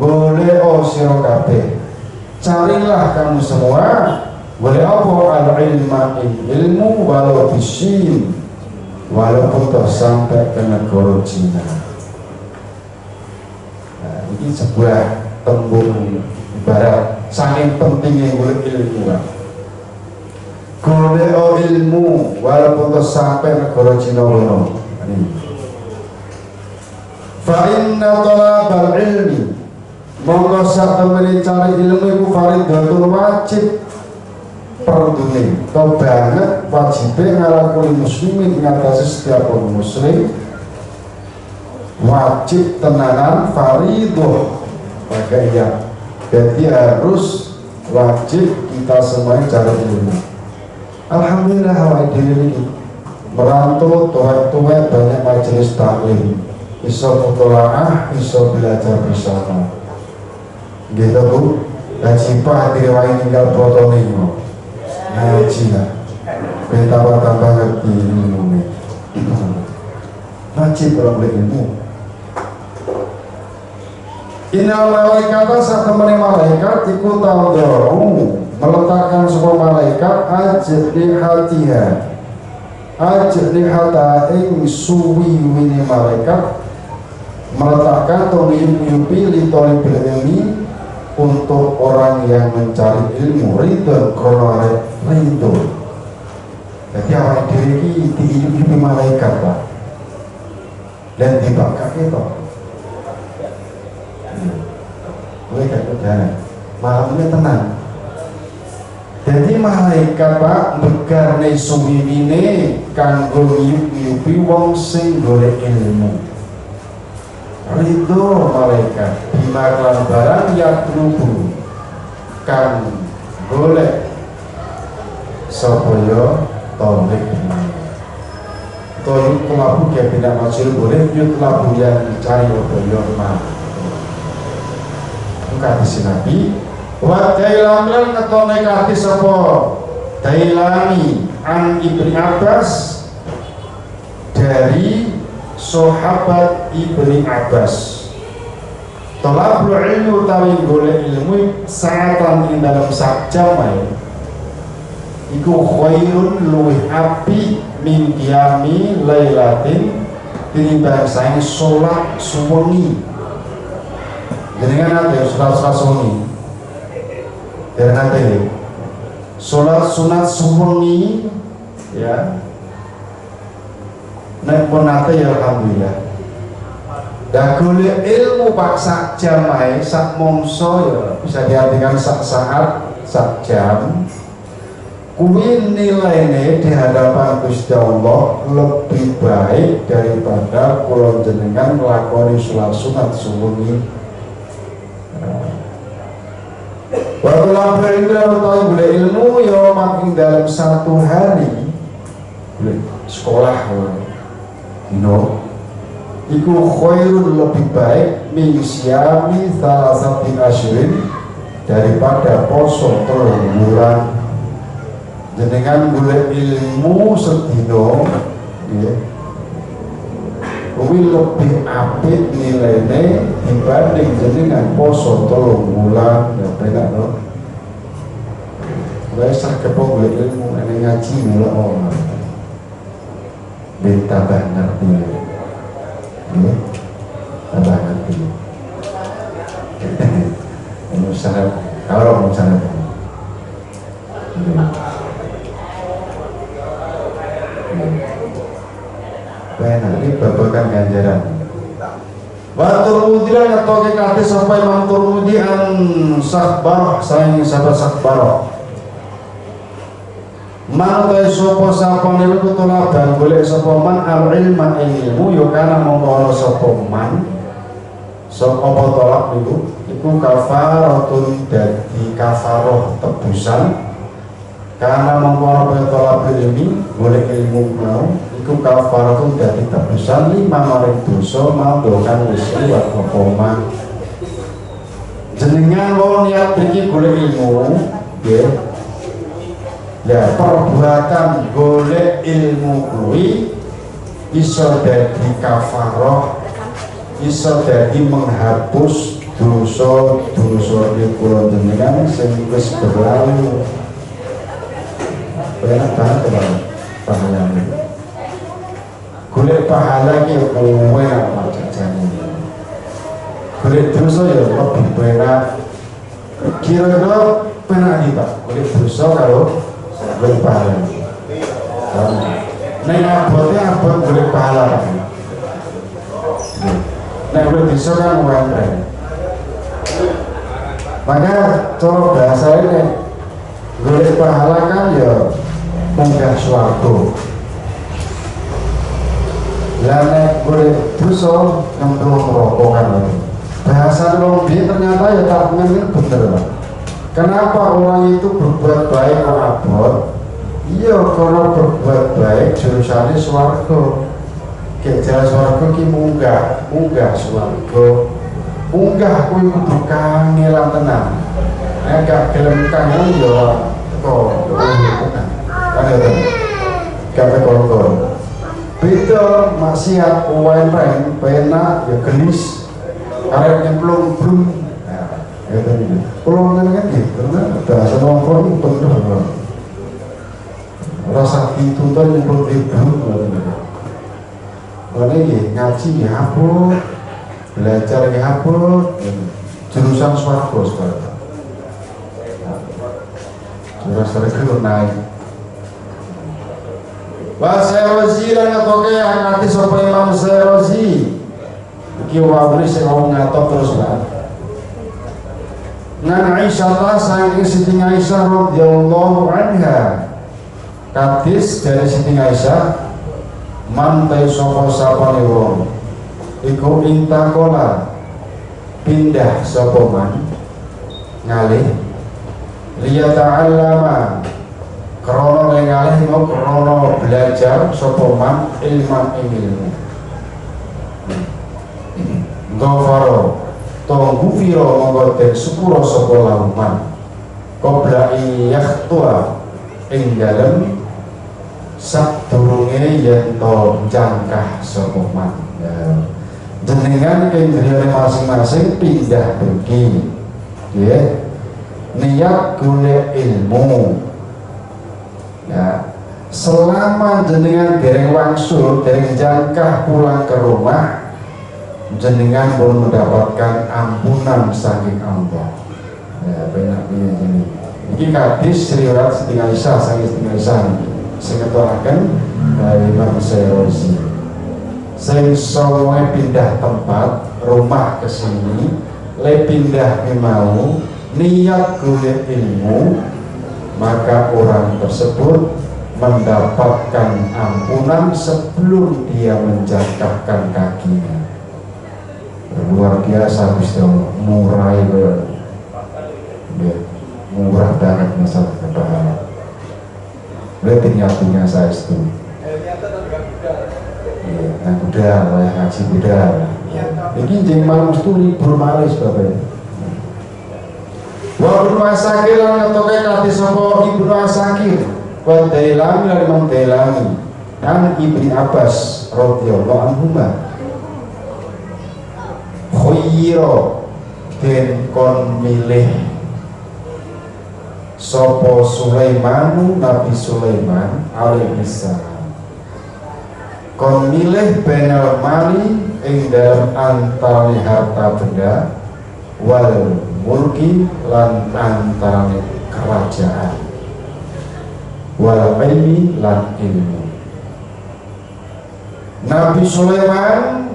golek sira kabeh, carilah kamu semua, golek apa, al ilma ing ilmu, walau bissin, walaupun toh sampai ke negara Cina. Nah, ini sebuah tembung ibarat saking pentingnya golek ilmu kan. Golek ilmu walaupun toh sampai negara Cina kono. Ini. Fa inna talabal ilmi mongko sak temene cari ilmu iku fardhatun wajib perdune to banget wajibe ngala kulli muslimin ngatasi setiap orang muslim, wajib tenanan faridoh pakai ya. Jadi harus wajib kita semuanya cari ilmu. Alhamdulillah awake dhewe iki merantau tuwek-tuwek banyak majelis taklim, iso mutolaah, iso belajar bersama gitu, Bu. Ngaji Pak direwangi ninggal botone ngaji lah ben tambah-tambah ngerti ilmu. Wajib orang beli ilmu. Innal malaikata sak temene malaikat iku tadha'u meletakkan sebuah malaikat ajnihatiha ajnihata ing suwi-wine malaikat meletakkan atau ngiyup-ngiyupi li thalibil ilmi untuk orang yang mencari ilmu ridho krono ridho. Jadi awake dhewe iki diiyup-iyupi malaikat, Pak, dan dibakake to. Kowe gak kudanan malam ini tenang. Jadi malaikat, Pak, begarne suwiwine kanggo ngiyup-ngiyupi wong sing golek ilmu. Ridho malaikat bima kelawan barang yatlubu kang golek sapa ya thalib. Atau yutlabu dia bina majhul boleh, yutlabu yang dicari apa ya ma. Itu hadis Nabi. Wa Dailami lan ngetone hadis sapa Dailami an Ibni Abbas dari sahabat Ibni Abbas. Thalabul ilmi utawi golek ilmu sa'atan ing dalam sak jam ae iku khairun luwih apik min qiyami lailatin tinimbang saking salat suwengi. Jenengan nate salat salat suwengi? Dereng nate nggih. Sholat sunat sewengi ya, nek pun nate ya alhamdulillah. Dah golek ilmu, Pak, sak jam ae, sak mongso ya, bisa diartikan sak saat, sak jam kuwi nilainya di hadapan Gusti Allah lebih baik daripada kula jenengan nglakoni sholat sunat sewengi. Wa thalabul ilmi utawi golek ilmu ya makin dalam satu hari, golek sekolah dino iku khairun lebih baik min siyami thalatsati asyhurin daripada poso 3 bulan. Jenengan golek ilmu sedino nggih kuwi lebih apik nilaine dibanding jenengan poso 3 bulan. Ya penak to. Wes sregep golek ilmu, ene ngaji melok ora ben tambah ngerti nggih, tambah ngerti. Ini sangat kalau misalnya nggih. Nggih. Penak ini babakan ganjaran. Wa Turmudi lan ngetoke hadis sapa Imam Turmudi an Sakhbarah saking sahabat Sakhbarah. Man ta sapa sapa niku tolaban golek sapa man al ilma ing ilmu ya kana mongko ana sapa man sapa apa tolak niku iku kafaratun dadi kafaroh tebusan, karena mongko ana kaya tolak ilmi golek ilmu mau iku kafaratun dadi tebusan lima maring dosa mau kang wis liwat apa man. Jenengan wong niat mriki golek ilmu nggih. Ya, perbuatan golek ilmu kuwi iso dadi kafaroh, iso dadi menghapus dosa-dosa kula jenengan sing wis berlalu. Enak banget ya, pahalane. Golek pahala ki enak, Pak, jajane. Golek dosa ya lebih penak. Kira-kira penak nih, Pak, golek dosa kalau golek pahala. Nek abote abot golek pahala, Pak. Nek golek dosa kan enteng. Maka cara bahasa ini golek pahala kan ya munggah swarga. Lah nek golek dosa nyemplung neraka kan. Bahasa wong biyen ternyata ya tak ngene bener, Pak. Kenapa orang itu berbuat baik kok abot? Iya, kalau berbuat baik jurusannya swarga. Kayak jalan swarga ki munggah, munggah swarga. Munggah kuwi kudu kangelan tenan. Nek gak gelem kangelan ya teko tenan. Kan ya gak teko. Beda maksiat enteng, penak ya gelis. Karep nyemplung blum. Nah, ya tadi. Kulo kan gitu, bahasa wong kok itu bener. Rasa dituntun nyemplung di blum ngoten. Mulane nggih ngaji nggih abot, belajar nggih abot, jurusan swarga sekarang. Jurusan swarga naik. Wa Syairazi lan ngetoke hadis sapa Imam Syairazi. Iki wawune sing ngomong ngatok terus, Pak. Ngan Aisyah ta saking Siti Aisyah radhiyallahu anha. Hadis dari Siti Aisyah, man ta sapa sapane wong iku intaqala pindah sapa man ngalih liyata'allama krana ngalih mau krana belajar sapa man ilman ing ilmu, ghafara to ghufira mongko den sepura sapa lauman qabla yakhtua ing dalem sadurunge yen to jangkah sapa man. Ya. Jenengan ing griyane masing-masing pindah pergi ya niat golek ilmu ya, selama jenengan dereng wangsul, dereng jangkah pulang ke rumah, jenengan belum mendapatkan ampunan saking Allah ya. Penak piye ini. Iki hadis riwayat Siti Aisyah, saking Siti Aisyah sing ngeturaken Imam Syairazi. Sing songoe pindah tempat rumah ke sini, le pindah mau niat golek ilmu, maka orang tersebut mendapatkan ampunan sebelum dia menjatuhkan kakinya. Luar biasa Gusti Allah, murah itu ya, murah banget masalah pahala. Berarti niatnya saya itu iya, nah budal, lah ngaji budal. Ini jeng malam itu libur malis bapak. Wa Ibnu Asakir lan ngetoke hadis sapa Ibnu Asakir wa Dailami lan Imam Dailami an Ibni Abbas radhiyallahu anhuma, khuyyira den kon milih sapa Sulaimanu, Nabi Sulaiman alaihi salam, kon milih bainal mali ing dalem antarane harta benda, wal mulki lan antarane kerajaan, wal ilmi lan ilmu. Nabi Sulaiman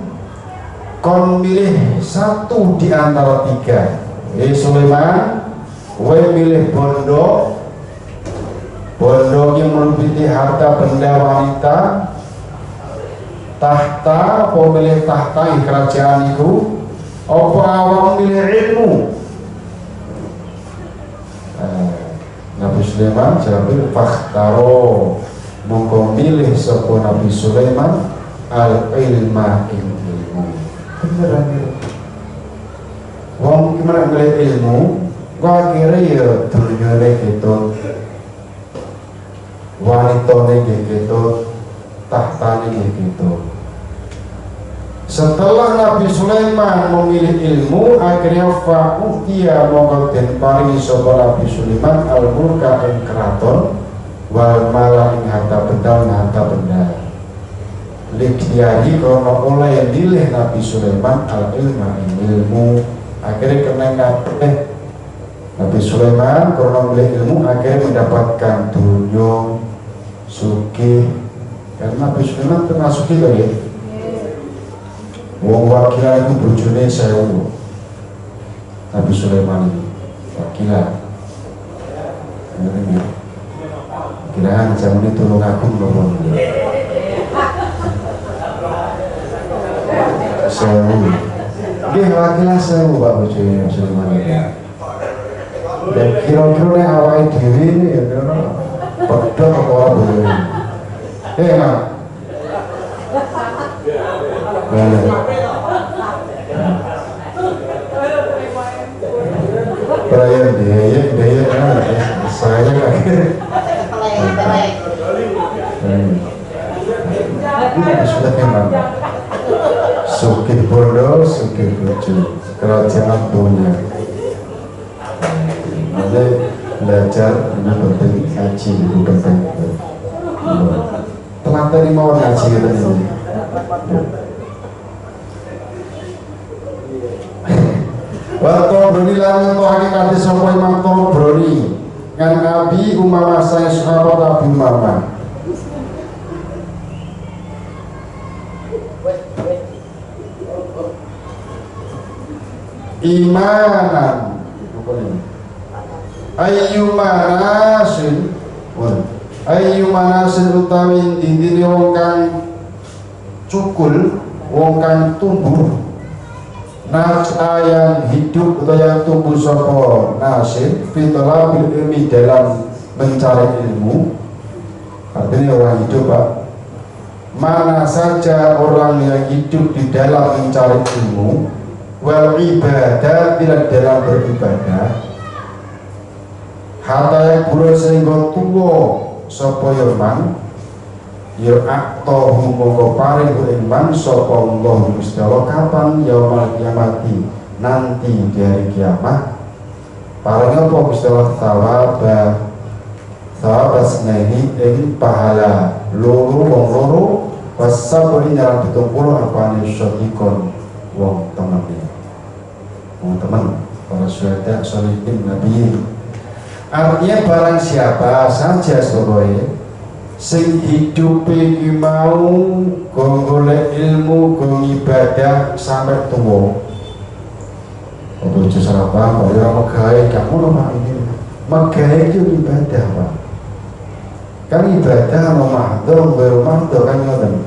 kon milih satu di antara tiga. Eh Sulaiman, kowe milih bondo, bondo yang melebihi harta benda, wanita, tahta, apa milih tahta ing kerajaan iku, apa awak milih ilmu? Nabi Sulaiman jawab, fakhtaro mongko milih sapa Nabi Sulaiman al ilma ing ilmu. Beneran ya. Wong gimana milih ilmu kok akhirnya ya dunyane gitu, wanitane gitu, tahtane gitu. Setelah Nabi Sulaiman memilih ilmu, akhirnya fa'u'tiya mongko den paringi sapa Nabi Sulaiman al mulka ing keraton, wal mala ing harta benda, harta benda. Likhtiyari krono oleh milih Nabi Sulaiman al ilma ing ilmu. Akhirnya kena kabeh Nabi Sulaiman krono milih ilmu, akhirnya mendapatkan dunia, sugih. Karena Nabi Sulaiman termasuk sugih ya. Wong wakilah itu bojone 1000. Nabi Sulaiman ini wakilah. Ini wakilah zaman itu tolong agung loh. 1000. Dia wakilah 1000 Pak bojone Sulaiman ini. Dan kira-kira nek awake dhewe ini ya kira-kira pedhot apa ora bojone. Mak. Boleh. Brian daya daya saya akhirnya. Ini sudah memang sugih bondo, sugih bojo, kerajaan dunia. Nanti belajar ini penting, ngaji itu penting. Telaten mau ngaji gitu ini. Wa Tabrani lan ngetokake hadis sapa Imam Tabrani ngan Nabi Umamah sang sahabat Nabi Umamah. Imanan ayyuma nasin ayyuma nasin utawi dindine wong kang cukul, wong kang tumbuh, nasa yang hidup atau yang tumbuh sapa nasib fi talabil ilmi dalam mencari ilmu. Artinya orang hidup Pak, mana saja orang yang hidup di dalam mencari ilmu, wal ibadah tidak dalam beribadah, hatta yang buru sehingga tuwa sapa ya man ya aktohu mongko paring ing man sapa Allah Gusti Allah kapan yaumal kiamati nanti di hari kiamat. Paring apa Gusti Allah thawaba thawaba snaini ing pahala loro wong loro wasabri lan 70 apane syadikon wong temen, wong temen para syuhada sholihin nabi. Artinya barang siapa saja pokoknya sing hidup iki mau go golek ilmu, go ibadah sampai tua. Apa aja salah paham, kok ya megawe gak ngono, Pak, ini. Megawe itu ibadah, Pak. Kan ibadah ana mahdho, ghairu mahdho, kan ngoten.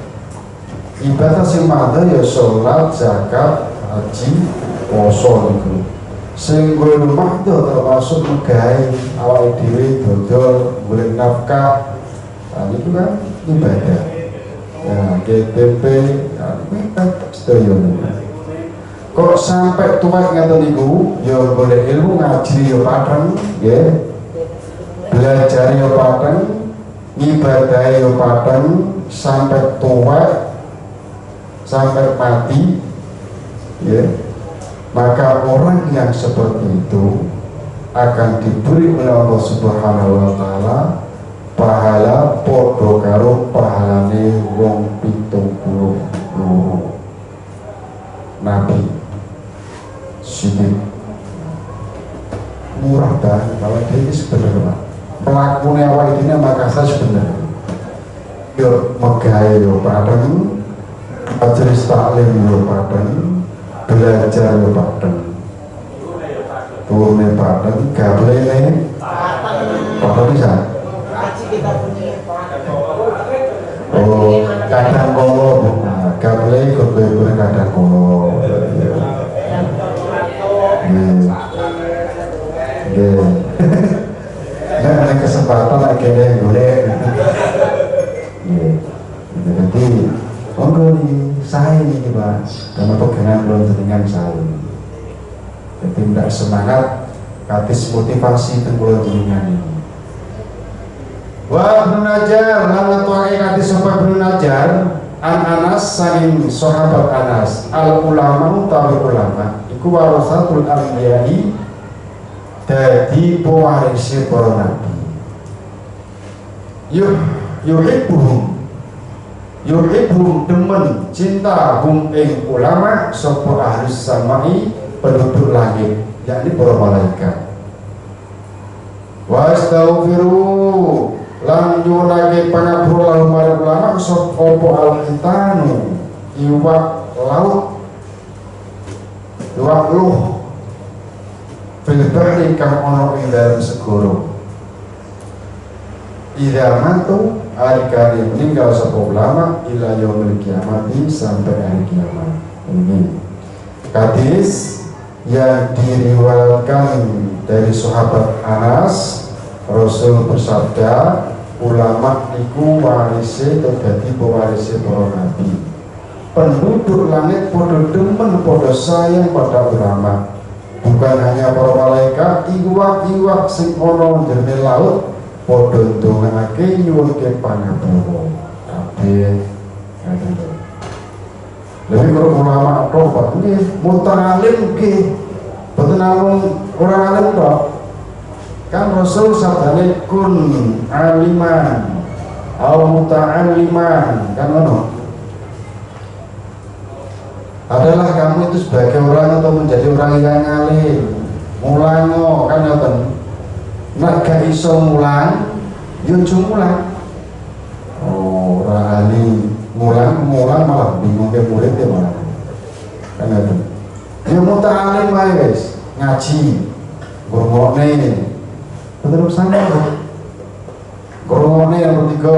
Ibadah sing mahdho ya salat, zakat, haji, poso niku. Sing ghairu mahdho termasuk megawe awake dhewe dodol, golek nafkah. Nah, itu kan ibadah. Ya, GTP, ya, ibadah sedaya niku. Kok sampai tuwek ngaten niku, ya golek ilmu, ngaji ya padhang, nggih. Belajar ya padhang, ngibadah ya padhang sampai tuwek, sampai mati, ya. Maka orang yang seperti itu akan diberi oleh Allah Subhanahu wa Taala pahala padha karo pahalane wong 72 nabi. Sidik murah banget kalau dia ini sebenarnya, Pak, pelakunya awake ini Makassar sebenarnya yo megawe yo padhang, majelis taklim yo padhang, belajar yo padhang, turune padhang, gablene padhang bisa. Oh, kadang kala, Bu. Nah, gable goble kadang kala. Nggih. Nggih. Nek ana kesempatan lek kene golek. Nggih. Jadi monggo nih saya ini, Pak, karena pegangan kula jenengan saya. Jadi tidak semangat katis motivasi teng kula jenengan ini. Wa Ibnu Najar lan ngetokake hadis sapa Ibnu Najar an Anas saking sahabat Anas, al ulama utawi ulama iku warasatul anbiya'i, dadi pewarise para nabi. Yuh yuhibbuhum, yuhibbuhum demen cinta hum ing ulama sapa ahlus samai, penduduk langit, yakni para malaikat. Wa astaghfiru lan nyuwunake pangapura lahum marang ulama sapa apa al-hitanu, iwak laut, iwak luh, fil bahri kang ana ing dalem segara, idza matu alikane meninggal sapa ulama, ila yaumil kiamati, sampai hari kiamat. Ini hadis yang diriwayatkan dari sahabat Anas, Rasul bersabda ulama niku warise atau dadi pewarise para nabi. Penduduk langit podo demen, podo sayang pada ulama. Bukan hanya para malaikat, iwak-iwak sing ana jroning laut podo ndongakake nyuwunke pangapura kabeh, ngaten lho. Lebih kalau ulama tok, Pak, nggih, muta'alim nggih. Boten namung orang alim tok. Kan Rasul sabdane kun aliman au muta'alliman, kan ngono. Adalah kamu itu sebagai orang atau menjadi orang yang alim. Mulango, kan ngoten. Nek gak iso mulang, yo aja mulang. Oh, orang ahli mulang, mulang malah bingung ke murid ya malah. Kan ngoten. Ya muta'alim wae wis, ngaji, ngrungokne. Betul sama. Ngrungokne yang ketiga,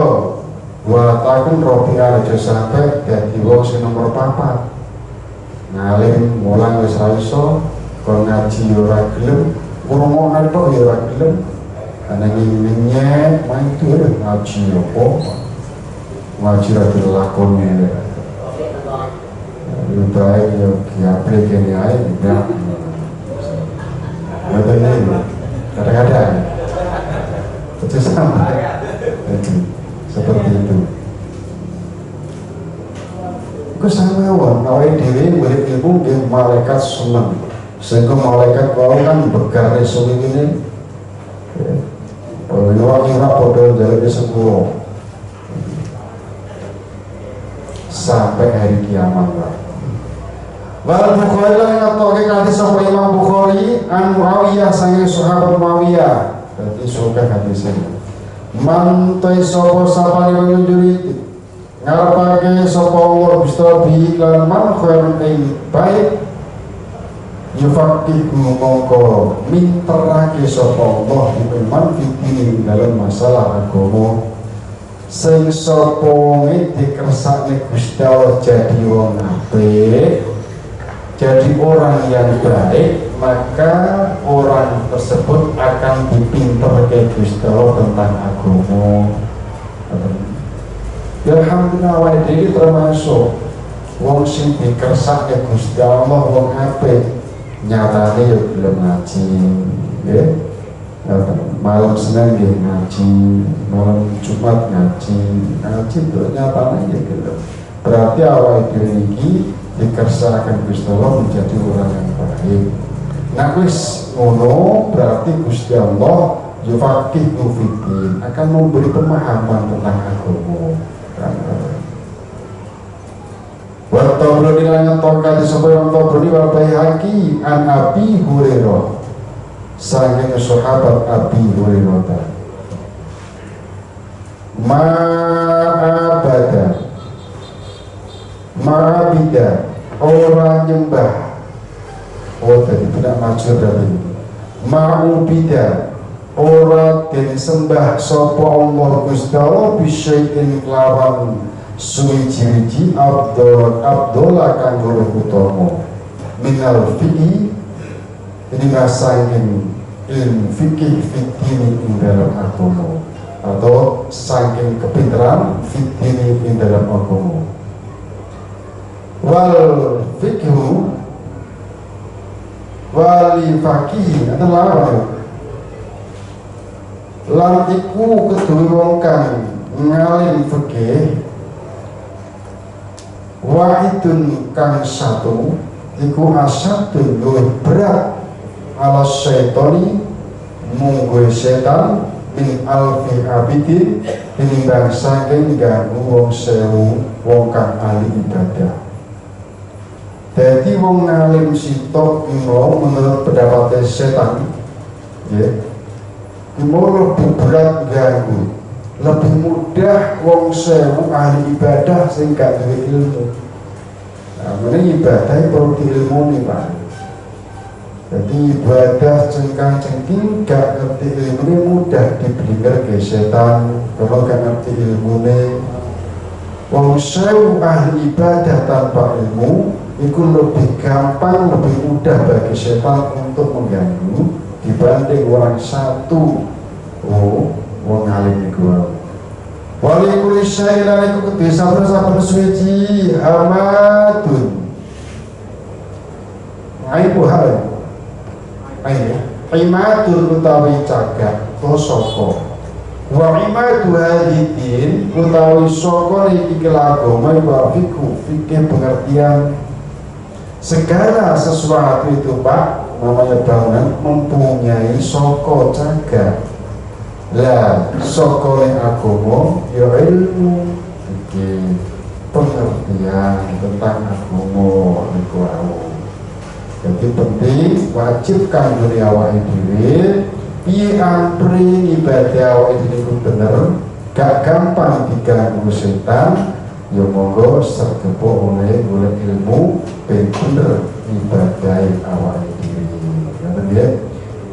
wa takun robi'an, aja sampai dadi wong sing nomor papat. Ngalim mulang wis ra iso, kon ngaji yo ora gelem, ngrungokne tok yo ora gelem. Ana nyenyek, main itu ya ngaji apa? Ngaji ra dilakoni. Lebih baik ya gaple kene ae enggak. Betul ini. Kadang-kadang itu sama. Jadi seperti itu. Iku sama wong, awake dhewe golek ilmu nggih malaikat seneng. Sehingga malaikat wau kan begarne suwi ini. Oh, iwak-iwak padha njaluk sepuro. Sampai hari kiamat, Pak. Wal Bukhari lan ngetoke kanthi sapa Imam Bukhari an Muawiyah saking sahabat Muawiyah. Dadi suka hadis ini. Man te sapa sapane wong yurid ngarepake sapa Allah Gusti bi lan man khairun ing baik, yufaqihu mongko minterake sapa Allah iman fid dalam masalah agama. Sing sapa wonge dikersakne Gusti Allah jadi wong apik, jadi orang yang baik, maka orang tersebut akan dipinterke Gusti Allah tentang agama. Ya alhamdulillah, awake dhewe termasuk wong sing dikersake Gusti Allah wong apik. Nyatane ya gelem ngaji, nggih. Malam Senin nggih ngaji, malam Jumat ngaji, ngaji terus nyatane ya gelem. Berarti awake dhewe iki dikersakaken Gusti Allah menjadi orang yang baik. Nah, wis ngono berarti Gusti Allah yufaqihu fiddin, akan memberi pemahaman tentang agama. Wa Tabrani lan ngetokake sapa Imam Tabrani wal Baihaqi an Abi Hurairah saking sahabat Abi Hurairah, ma abada ma abida ora nyembah. Oh, jadi tidak maju berarti. Ma'ubida ora den sembah sapa Allah Gusti Allah bisyai'in kelawan suwiji-wiji afdhal afdhala kang luwih utama minal fiqhi ini saking ilmu fikih fiddini ing dalam agama atau saking kepintaran fiddini ing dalam agama. Wal fikhu wali fakih atau lawan lan iku keduwe wong kang ngalim fikih wahidun kang satu iku asyadun luwih berat ala syaitoni mungguhe setan min alfi abidin tinimbang saking ganggu wong 1000 wong kang ahli ibadah. Jadi wong ngalim sitok mau menurut pendapat setan ya mau lebih berat ganggu, lebih mudah wong 1000 ahli ibadah sing gak duwe ilmu. Nah, ini ibadah perlu diilmuni, Pak. Jadi ibadah cengkang cengking gak ngerti ilmu ini mudah diblinger ke setan. Kalau gak ngerti ilmu ini, wong 1000 ahli ibadah tanpa ilmu itu lebih gampang, lebih mudah bagi setan untuk mengganggu dibanding orang satu. Oh, wong alim iku. Wali kulli syai'in lan iku kedhe saben-saben suwiji hamadun. Aibu hal. Ayo, imadun utawi cagak to saka. Wa imadu hadidin utawi saka iki agama iku fikhu, fikih pengertian. Segala sesuatu itu, Pak, namanya bangunan mempunyai soko cagak. Lah, sokone agama ya ilmu iki, pengertian tentang agama niku wau. Jadi penting wajib kanggo awake dhewe piye ampri ibadah awake dhewe iku bener, gak gampang diganggu setan, ya monggo sergepo oleh golek ilmu ben bener ibadah awake dhewe. Ngoten nggih.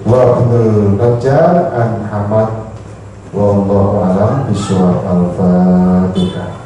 Wa Ibnul Najjar an Hamad. Wallahu alam bishawab. Al-Fatihah.